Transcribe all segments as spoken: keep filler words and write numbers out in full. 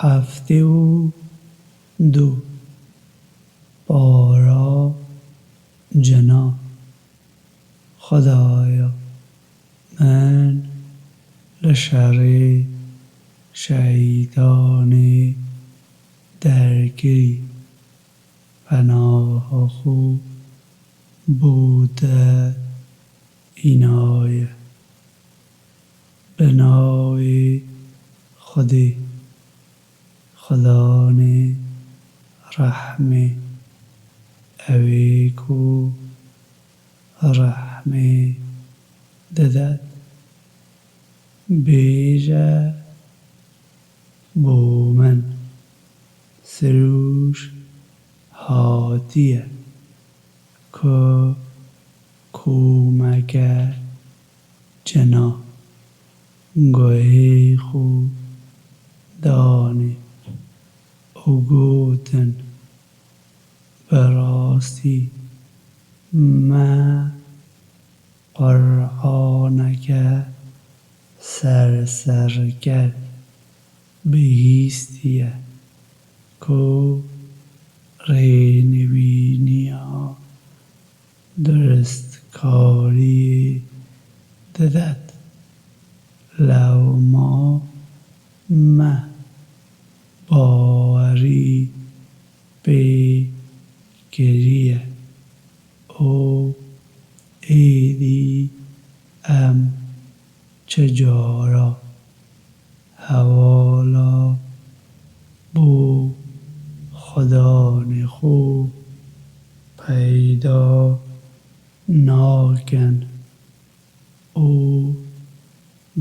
Heftê û du. Para cina. Xwedaya min li şerê şeytanê derkirî, penaha xwe bo te înaye. Bi navê Xwedê, Xudanê rehmê, ew ê ku rehmê didet. Bêje bo min, sirûş hatiye ku komeke cina guhê xwe danê û gotin, bi rastî me Quraneke serserker bihîstiye ku rênivîniya duristkariyê didet. Lewma me bawerî pê kiriye û êdî em çi cara hevala bo Xudanê xwe peyda nakin û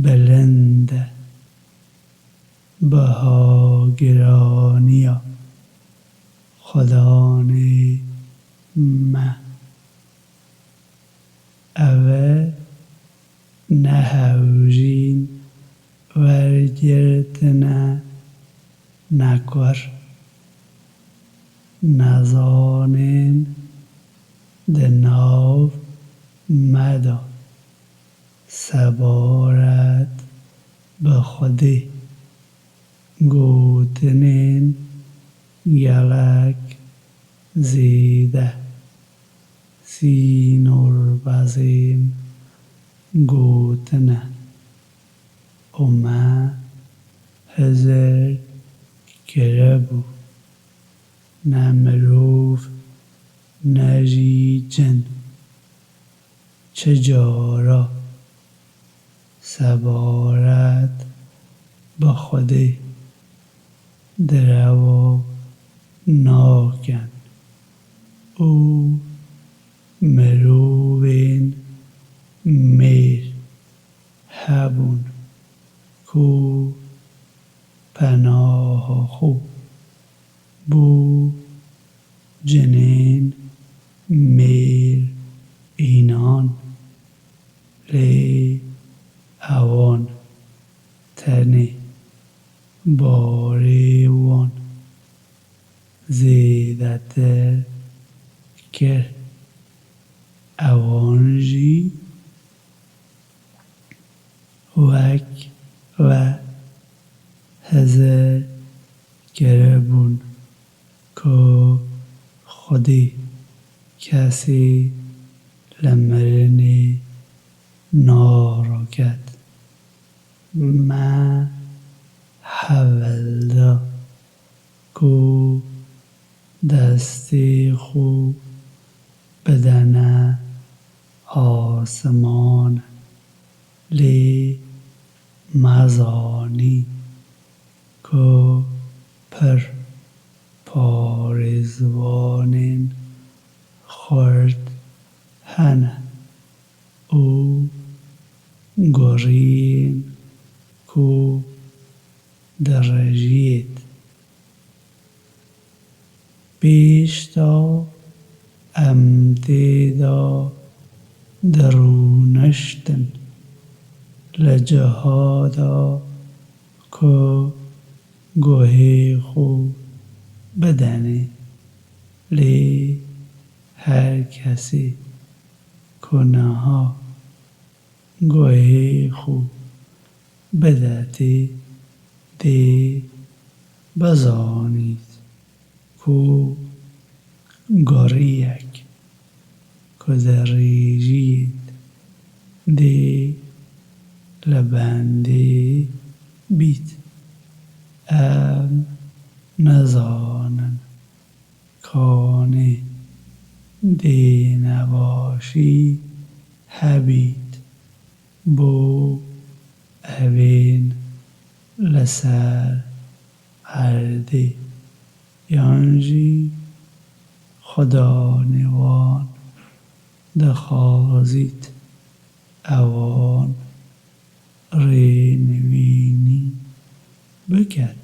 bilind e. Biha giraniya Xudanê me. Ev e ne hewcîn wergirtine, ne kur. Nezanên di nav me de sebaret bi Xwedê gotinên gelek zêde sînorbezên gotine û me hizir kiribû, ne mirov ne jî cin. Çi cara sebaret bi Xwedê direwa nakin û mirovên mêr hebûn ku penaha xwe bo cinên mêr înan, lê ewan tenê barê wan zêdetir kir. Ewan jî wek we hizir kiribûn ku Xwedê kesê li mirinê naraket. Me hewl da ku destê xwe bidene asiman, lê me zanî ku pir parêzvanên xurt hene û guriyên ku direjiyêt. Pêşta em tê de dirûniştin li ciha de ku guhê xwe bidenê, lê her kesê ku niha guhê xwe bidetê, dê Bizanît ku goriyek ku di rêjiyê dê li bendê bît, em nizanin kanê dê nebaşî hebît bo evên li ser erdê, yan jî Xudanê wan dixwazît ewan rênivînî biket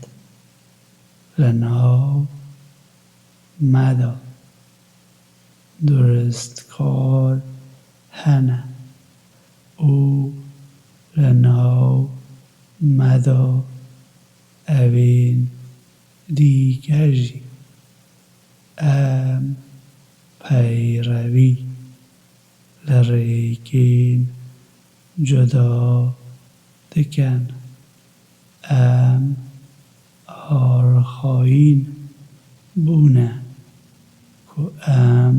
li nav me de. Duristkar hene û li nav me de evên dîke jî. Em peyrevî li rêkên cuda dikin. Em arxayîn bûne ku em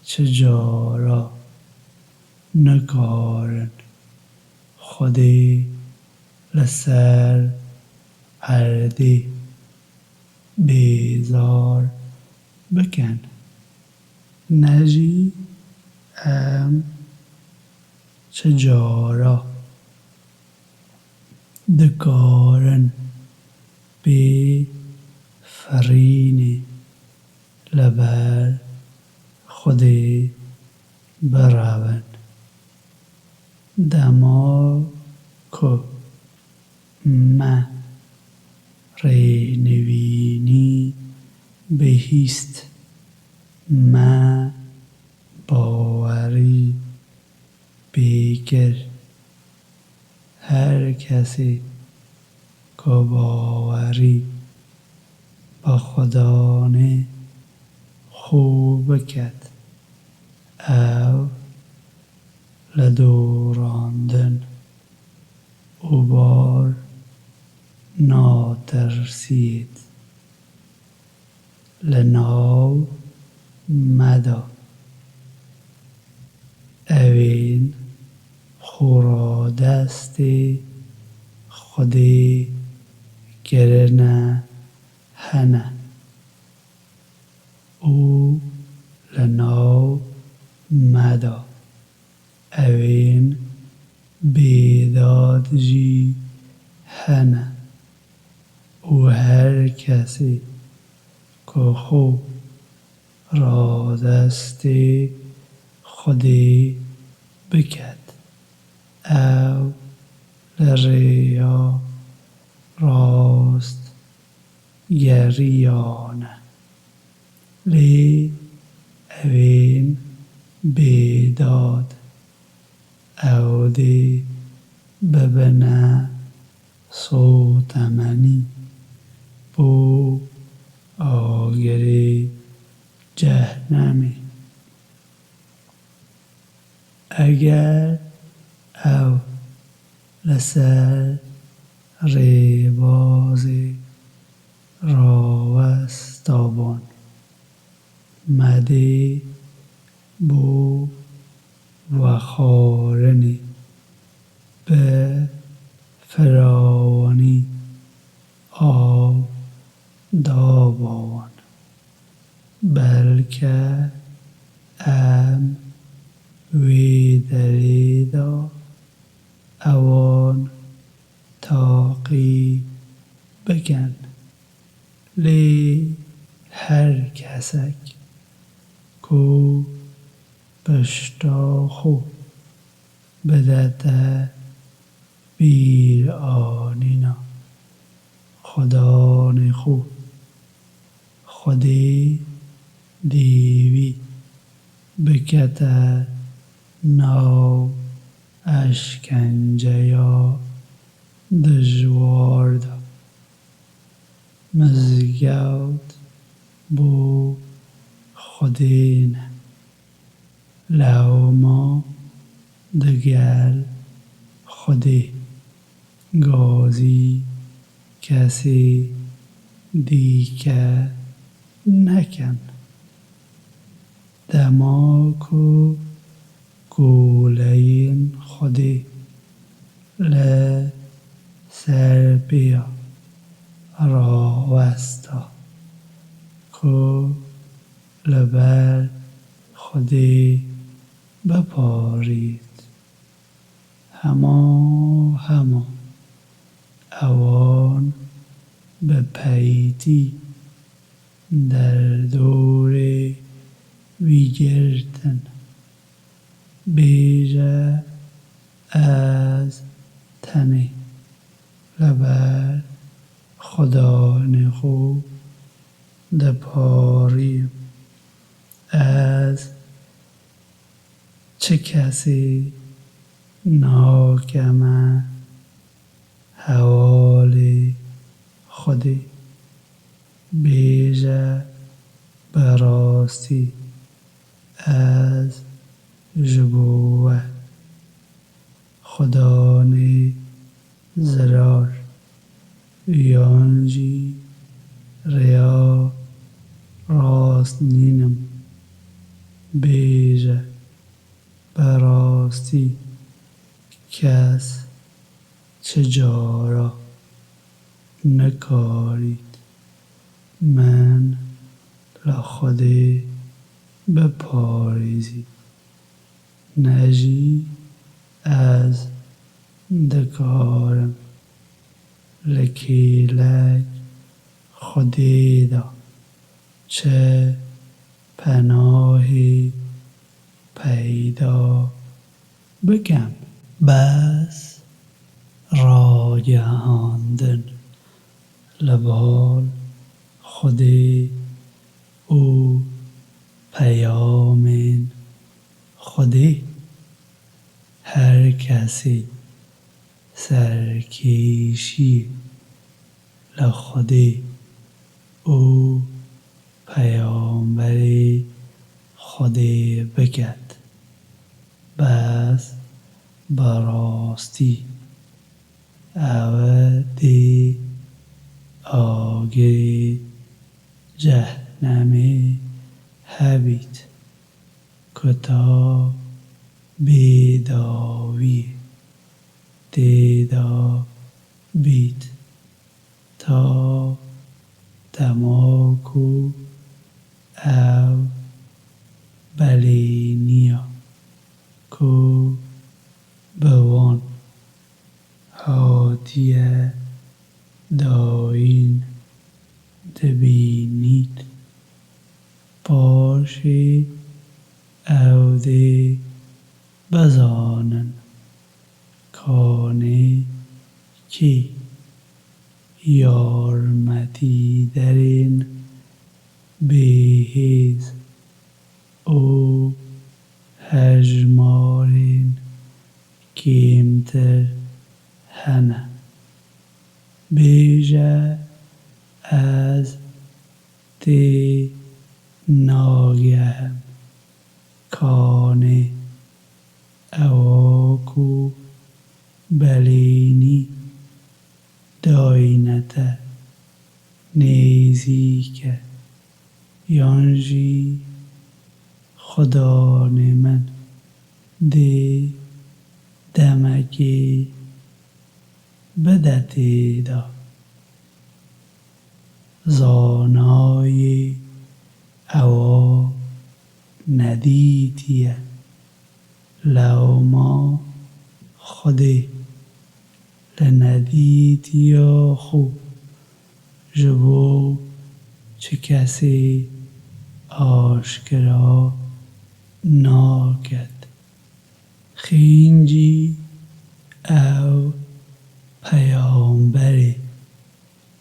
çi cara nikarin Xwedê li ser erdê bêzar bikin, ne jî em çi cara dikarin bê firînê li ber Xwedê birevin. Dema ku me rênivînî bihîst, me bawerî pê kir. Her kesê ku bawerî bi Xudanê xwe biket, ew li dorandin û bar natirsiyêt. Li nav me de evên xweradestê Xwedê kirine hene û li nav me de evên bêdad jî hene û her kesê ku xwe radestê Xwedê biket, ew li rêya rast geriyane. Lê evên bêdad, ew dê bibine sotemenî bo agirê cehnemê. Eger ew li ser rêbazê rawestabûn, me dê bo vexwarinê bi firawanî av daba wan. Belke em wê derê de ewan taqî bikin. Lê her kesek ku pişta xwe bidete bîranîna Xudanê xwe, Xwedê dê wî bikete nav eşkenceya dijwar de. Mizgewt bo Xwedê ne. Lewma digel Xwedê gazî kesê dîke nekin. Dema ku goleyên Xwedê li ser pêya rawesta ku li ber Xwedê biparît. Hema hema ewan bi peytî derdorê wî girtin. Bêje, ez tenê li ber Xudanê xwe diparîm. Ez çi kesê nakeme hevalê Xwedê. Bêje, bi rastî ez ji bo we Xudanê zirar yan jî rêya rast nînim. Bêje, bi rastî kes çi cara nikarît min li Xwedê biparêzît, ne jî ez dikarim li kêlek Xwedê de çi penahê peyda bikem. Bes ragihandin li bal Xwedê û peyamên Xwedê. Her kesê serkêşî li Xwedê û Peyamberê Xwedê biket, bes bi rastî ew dê agirê cehnemê hebît. Kuta bêdawiyê tê de bît, ta dema ku ew belêniya ku bi wan hatiye dayîn dibînît. Paşê ew dê bizanin kanê kê yarmetîderên bêhêz û hejmarên kêmtir hene. Bêje, ez tê nagehim kanê ewa ku belênî dayîne te nêzîk e, yan jî Xudanê min dê demekê bide tê de. Zanayê ewa nedîtiye. Lewma Xwedê li nedîtiya xwe ji bo çi kesê aşkera naket. Xîncî ew peyamberê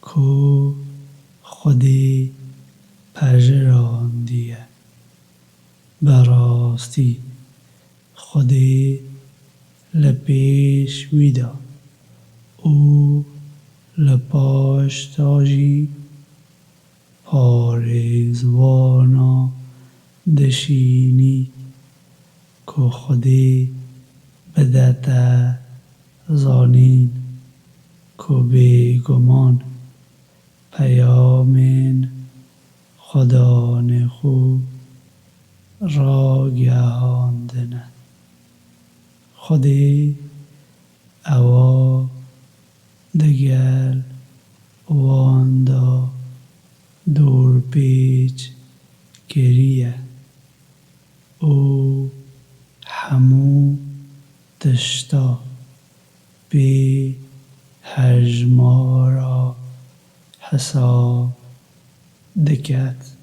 ku Xwedê pejirandiye. Bi rastî Xwedê li pêş wî de û li paş de jî parêzvana dişînî ku Xwedê bidete zanîn ku bêguman eyamên Xwedanê xwe ragihandine. Xwedê ewa digel wan de dorpêç kiriye û hemû tişta pê hejmara hesab diket.